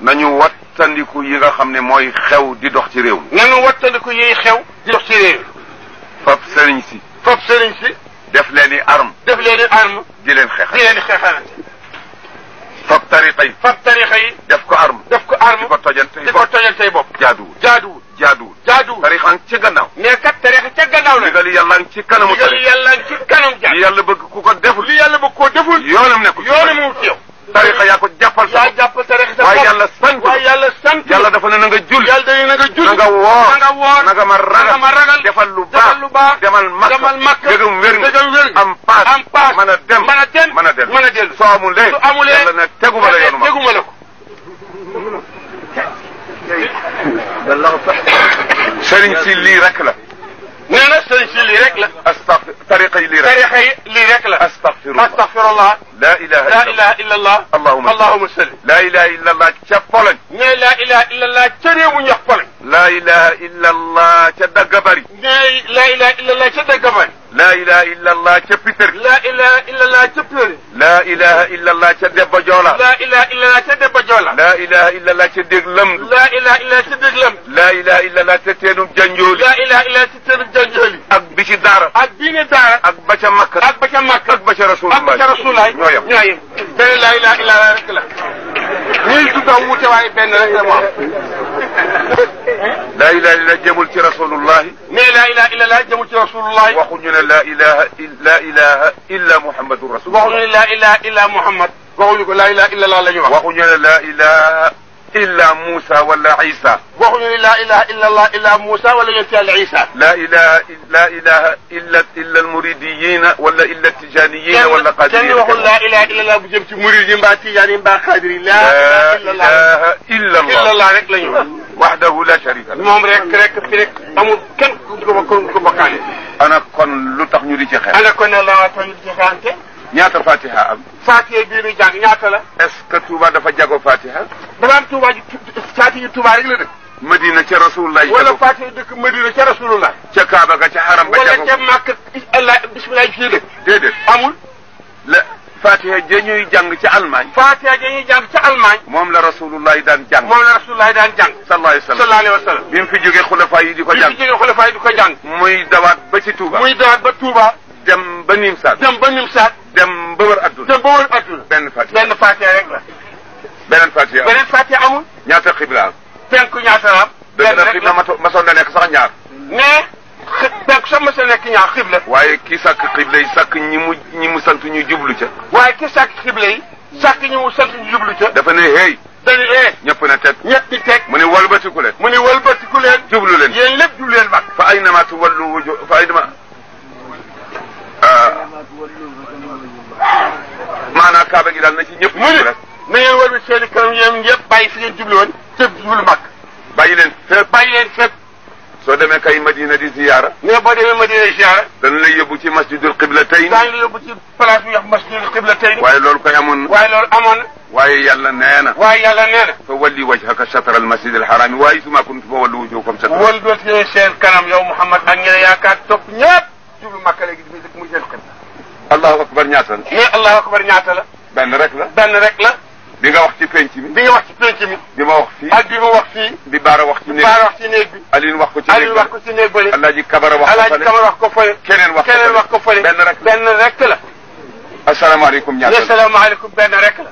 nañu wattandiku yi nga xam ne mooy xew di dox ci réew mi. nañu wattandiku yi xew di dox ci réew mi. fab sëriñ si. fab sëriñ si. def leen i arme. def leen i arme. di leen xeexal. di leen xeexalante. fab tariqa yi. fab tariqa yi. def ko arme. def ko arme. di ko tojantey bopp di ko tojantey bopp. jaaduwul. jaaduwul. jaaduwul. jaaduwul. tariqa ci gannaaw. mais kat tariqa ca gannaaw la. ndigal yàlla ngi ci kanamu tariqa. ndigal yàlla ngi ci kanam jaar. li yàlla bëgg ku ko deful. li yàlla bëgg koo deful. yoonam nekkul. yoonam mu ci yow. tariqa yaa ko jàppal sa bopp. yaa jàpp tariqa sa bopp. waaye yàlla sant. waaye yàlla sant. yàlla dafa ne na nga jul. yàlla dañu na nga jul. na nga woor. na nga woor. na nga ma ragal. na nga ma ragal. defal lu defal lu baax. demal makka. demal makka. dëggam wér nga. dëggam wér nga. am paas. am paas. mën a dem. mën a dem. mën a dellu. mën a dellu. soo amulee. su amulee. yàlla ne teguma la yoonu ma. teguma la ko. sëriñ si lii rek la. nee na sëriñ si lii rek la. tariqa yi lii rek. tariqa yi lii rek la. astaghfirullah. astaghfirullah. la ilaha la ilaha illallah ca Pologne. nee la ilaha illallah ca réew mu ñuy wax Pologne. la ilaha illallah ca Daggabari. nee la ilaha illallah ca Daggabari. la ilaha illallah ca Piter. la ilaha illallah ca Pire. la ilaha illallah ca Debba Joola. la ilaha illallah ca Debba Joola. la ilaha illallah ca Déglam. la ilaha illallah ca Déglam. la ilaha illallah ca Teenum Janjooli. la ilaha illallah ca Teenum Janjooli. ak bi ci daara. ak bii ne daara. ak ba ca Makka. ak ba ca Makka. ak ba ca Rasulullah. ak ba ca Rasulullah. ñoo yem. ñoo yem. benn la ilaha illallah rek la. ñuy tudda wuute waaye benn rek la mu am. la ilaha illallah jëmul ci Rasulullah. mais la ilaha illallah jëmul ci Rasulullah. waxuñu ne la ilaha illa Muhammadur Rasulullah. waxuñu ne la ilaha illa Muhammad. waxuñu ko la ilaha illallah la ñu wax. waxuñu ne la ilaha illa Musa wala Isa. waxuñu ne la ilaha illallah illa Musa wala yonent Yàlla Isa. la ilaha illa almuridiyina wala illa tijaniyina wala qadiriyina. kenn waxul la ilaha illallah bu jëm ci murid yi mbaa tijaan yi mbaa xaadir yi. la ilaha illallah rek la ñu wax. wahdahu la sharika lahu. moom rek fi rek amul kenn ku ko bokkaale. ana kon lu tax ñu di ci xeex. ana kon ne la tax ñu di ci xeexante. ñaata Fatiha am. Fatiha bii ñu jàng ñaata la. est-ce que Touba dafa jago Fatiha. dafa am Touba ji Fatiha Touba rek la dëkk. Madina ca Rasulullah. wala Fatiha dëkk Madina ca Rasulullah. ca Kaaba ga ca Haram ba jago. wala ca Makka Allah bismillah fii dëkk. déedéet amul. la Fatiha ja ñuy jàng ca Allemagne. Fatiha ja ñuy jàng ca Allemagne. moom la Rasulullah daan jàng. moom la Rasulullah daan jàng. sallallahu alayhi wa sallam. bi mu fi jógee xulafa yi di ko jàng. bi mu fi jógee xulafa yi di ko jàng. muy dawaat ba ci Touba. muy dawaat ba Touba. dem ba Nimsaat. dem ba Nimsaat. dem ba wër adduna. dem ba wër adduna. benn Fatiha rek la. beneen Fatiha amul. ñaata xibla am. penku ñaata la am. benn rek la masoon na nekk sax ñaar. mais penku sax ma sa nekk ñaar xibla. waaye ki sàkk xibla yi sàkk ñi mu sant ñu jublu ca. waaye ki sàkk xibla yi sàkk ñi mu sant ñu jublu ca. dafa ne hey. dañu ñëpp na teg. ñëpp di teg. mu ne walbatiku leen. jublu leen. yéen lépp jublu leen mag. fa aynama tuwallu wujuh fa aynama maanaam Kaaba gi daal na ci ñëpp. mu ne na ngeen war a seen i kanam yéen ñëpp bàyyi fi ngeen jublu woon te jublu mag. bàyyi leen fépp. soo demee kay Madina di ziyaara. mais boo demee Madina ziyaara. dana lay yóbbu ci masjidul qiblatayn. daañu la yóbbu ci place bi wax masjidul qiblatayn. waaye loolu koy amoon na. waaye yàlla nee na. fa walli wajhaka shatra al masjid al haram wa haythuma kuntum fa wallu wujuhakum shatra. wal dootee seen kanam yow Muhammad ak ñeneen yaakaar topp ñëpp jublu Makka léegi muy seen kanam. allahu akbar ñaata la. mais allahu akbar ñaata la. benn rek la. bi nga wax ci penc mi. bi nga wax ci penc mi. bi ma wax fii. ak bi ma wax fii. bi Baara wax ci néeg bi. Baara wax ci néeg bi. Alioune wax ko ci néeg bi. Alaaji Kabara wax ko fële. keneen wax ko fële. benn rek la. asalaamaaleykum ñaata la. asalaamaaleykum benn rek la.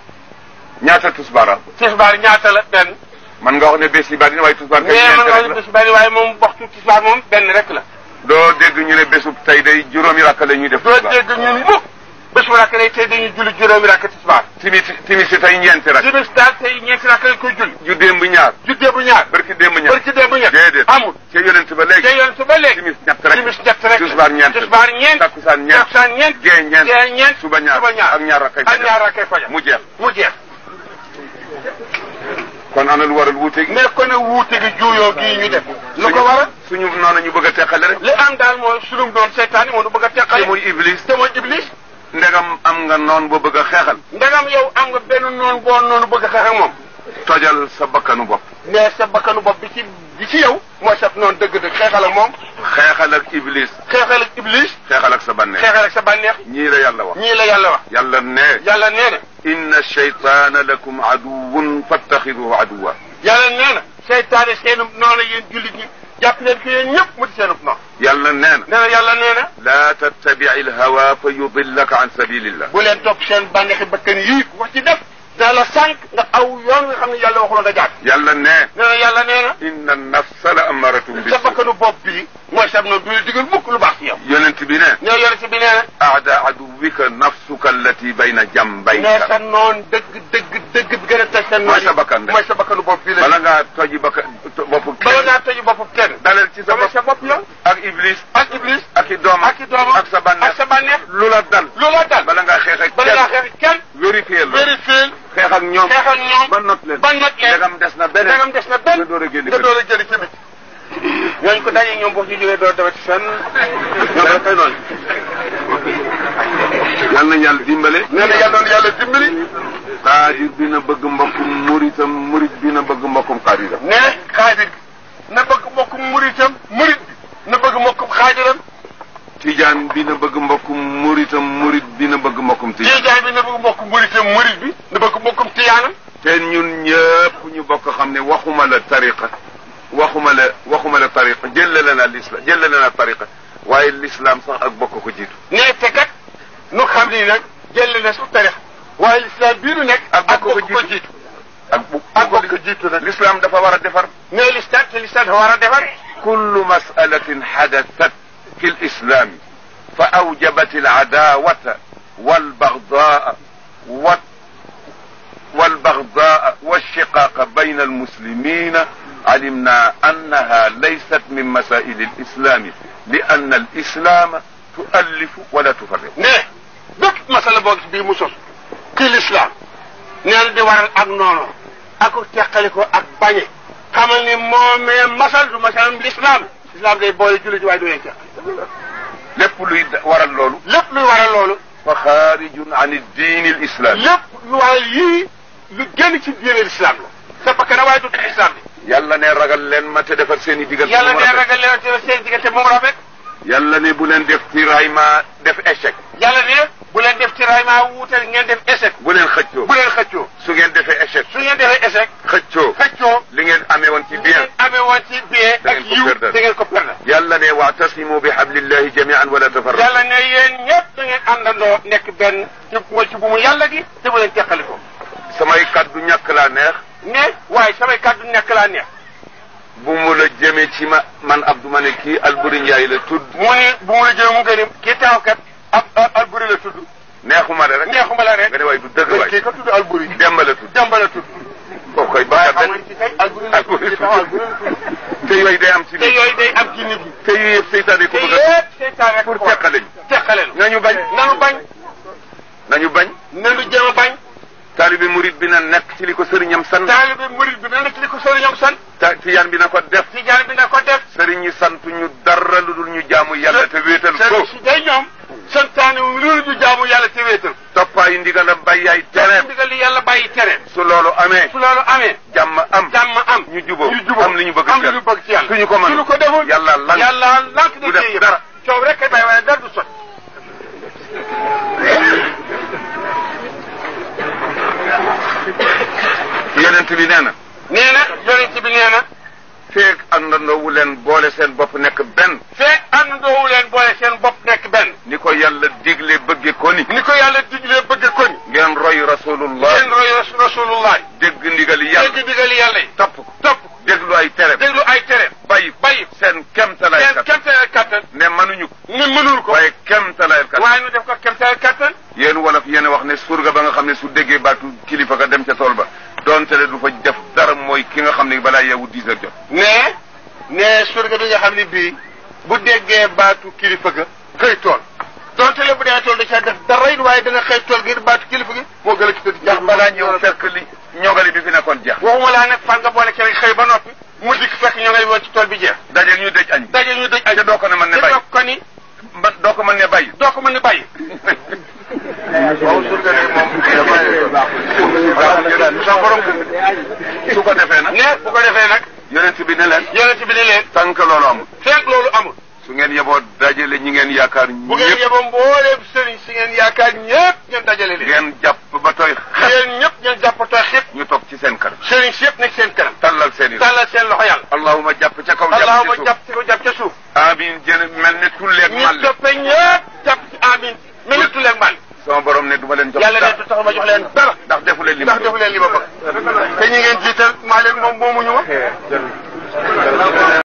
ñaata tusbaar. tusbaar ñaata la benn. man nga wax ne bés yi bari na waaye tusbaar. mais man nga wax ne bés yi bari waaye moom waxtu tusbaar moom benn rek la. doo dégg ñu ne bésub tey day juróomi rakk la ñuy def. doo dégg ñun mukk bésu rakk lay tey dañuy julli juróomi rakk tisbaar. timis si tey ñeenti rakk. timis daal tey ñeenti rakk lañ koy julli. ju démb ñaar. barki démb ñaar. déedéet amul. ca yonent ba léegi. timis ñett rek. tisbaar ñeent. takkusaan ñeent. gee ñeent. suba ñaar ak ñaar rakkay fajar. mu jeex. kon ana lu waral wuute gi. mais kon nag wuute gi juuyoo gii ñu def. lu ko waral suñu noonu ñu bëgg a teqale rek. li am daal mooy sunu doon seytaane moo ñu bëgg a teqale. te mooy iblis. ndegam am nga noon boo bëgg a xeexal. ndegam yow am nga benn noon boo noonu bëgg a xeex ak moom. tojal sa bakkanu bopp. mais sa bakkanu bopp bi ci yow. mooy sa noonu dëgg-dëgg xeexal ak moom. xeexal ak iblis. xeexal ak sa bànneex. ñii la yàlla wax. yàlla nee na. inna shaytaana lakum aduwwun fattaxiduhu aduwwa. yàlla nee na seytaane seenu noonu yéen jullit ñi jàpp leen ko yéen ñëpp mu di seenu noonu. yàlla nee na. nee na yàlla nee na. laa tattabi'il hawaa fa yudillaka an sabilillah. bu leen topp seen bànneexi bakkan yii ku wax ci def daa la sànq nga aw yoon nga xam ne yàlla waxuloo nga jaar. yàlla nee. nee na yàlla nee na. inna nafsa la amaratum bi. sa bakkanu bopp bii mooy sab na du digal mukk lu baax ci yow. yonent bi ne. nee yonent bi nee na. aada aduwika nafsuka allati bayna jambayka. nee sa noon dëgg bi gën a teg sa noon mooy sa bakkan de. mooy sa bakkanu bopp bii la. bala ngaa toji boppu kenn. bala ngaa toji boppu kenn. dalal ci sa bopp yow. ak iblis. ak i doomam. ak sa bànneex. lu la dal. bala ngaa xeex ak kenn. vérifier xeex ak ñoom. ba not leen. dagam des na beneen. nga door a génn ci bit. ñooñu ko daje ñoom boo ci jógee door dawati fenn. ñoom rek kay doon. yal na yàlla dimbale. nee na yàlla dimbali. xaadir dina bëgg mbokkum muritam murit dina bëgg mbokkum xaadiram. nee xaadir na bëgg mbokkum muritam murit bi na bëgg mbokkum xaadiram. tijaan bi na bëgg mbokkum muritam murit bi na bëgg mbokkum tijaan. tijaan bi na bëgg mbokkum muritam murit bi na bëgg mbokkum tijaanam. te ñun ñëpp ñu bokk xam ne waxuma la tariqa jëlale na tariqa waaye l'islam sax ak bokk ko jiitu. nee te kat nu xam ni nag jël na su tariqa waaye l'islam bii nu nekk. ak bokk ko jiitu. ak bokk ko jiitu nag. l'islam dafa war a defar. nee l'islam dafa war a defar. kullu mas'alatin hadathat fi l-islam fa awjabat al-adawata wal-baghdaa'a والشقاق بين المسلمين علمنا أنها ليست من مسائل الإسلام لأن الإسلام تؤلف ولا تفرق. ne bépp masala boo gis bii mu sos ci l'islam nee na di waral ak noonu ak teqali ko ak bañe xamal ni moomee masal du masalam l'islam day boole jullit waaye du leen teqali. lépp luy waral loolu. fa xaarijun an ad-diin al-islaami. lépp lu waral yii lu génn ci diine l'islam la. sa bakkan waaye du l'islam bi. yàlla ne ragal leen ma te defar seen i diggante. yàlla ne ragal leen te defar seen i diggante moom rafet. yàlla ne bu leen def tiraillement def échec. yàlla ne bu leen def tiraillement wuutal ngeen def échec. bu leen xëccoo. su ngeen defee échec. xëccoo. li ngeen amee woon ci bien. ak yiw da ngeen ko perdre. yàlla ne wa'tasimu bi hablillahi jami'an wala tafarraqu. yàlla ne yéen ñëpp da ngeen àndandoo nekk benn ci bu mu yàlla gi te bu leen teqali ko. samay kaddu ñàkk laa neex. waaye samay kaddu ñàkk laa neex. bu mu la jëmee ci man Abdou ma ne kii Alburi Njaay la tudd. mu ne bu mu la jëmee mu ngi ni kii taawkat Alburi la tudd. neexuma la rek. nga ne waaye du dëgg waay. kii ka tudd Alburi. Demba la tudd. kooku koy baax a Alburi la tudd. te yooyu day am ci nit ñi. te yooyu yëpp seytaane ko bëgg a. seytaane pour teqale ñu. nañu bañ. nañu jéem a bañ. taalibe murid bi na nekk ci li ko sëriñam sant. tijaan bi na ko def. sëriñ ñi sant ñu dara lu dul ñu jaamu yàlla te wéetal ko. si day ñoom santaane lu dul ñu jaamu yàlla te wéetal. toppaayu ndigalam bàyyi ay tereem. ndigal yàlla bàyyi tereem. su loolu amee. jàmm am. ñu jubóo am li ñu bëgg ci yàlla. suñu ko mën yàlla lank du def dara. coow rek kay bàyyi waaye dara du sot. yonent bi nee na. yonent bi nee na. feek àndandoowu leen boole seen bopp nekk benn. ni ko yàlla digle bëgge ko ni. ngeen roy rasulullah. dégg ndigali yàlla. topp déglu ay tere. bàyyi seen kemtalaay kattan. ne mënuñu ko. waaye kemtalaay kattan. waaye nu def ko kemtalaay kattan. yéen wolof yéen wax ne surga ba nga xam ne su déggee baatu kilifa ga dem ca tool ba doonte le du fa def dara mooy ki nga xam ne balaa yeewu 10 heures jot. ne surga bi nga xam ne bii bu déggee baatu kilifa ga xëy tool donte le bu dee tool da caa def dara it waaye dana xëy tool ngir baatu kilifa gi moo gën a ci tëdd. ndax balaa ñëw fekk li ñogali bi fi nekkoon jeex. waxuma laa nag fan nga boole ci rek xëy ba noppi mu dikk fekk ñogali woon ci tool bi jeex. daje ñu dëj añ. te doo ko ne mën ne bàyyi. doo ko mën ne bàyyi. waaw surga de moom sa borom su ko defee nag. yonent bi ne leen. tànk loolu amul. fekk loolu amul. su ngeen yeboo dajale ñi ngeen yaakaar ñëpp. bu ngeen yeboo mbooleem sëriñ si ngeen yaakaar ñëpp ngeen dajale leen. ngeen jàpp ba tooy nekk seen kanam. tallal seen loxo yàlla. allahuma jàpp ca kaw jàpp ca suuf. amiin jën mel ne tulleeg mal. ñu toppee ñëpp jàpp ci amiin mel ne tulleeg mal. sama borom ne du ma leen jox yàlla ne du tax ma jox leen dara. ndax defu leen li ma bëgg. te ñi ngeen jiital maa leen moom moomuñu ma.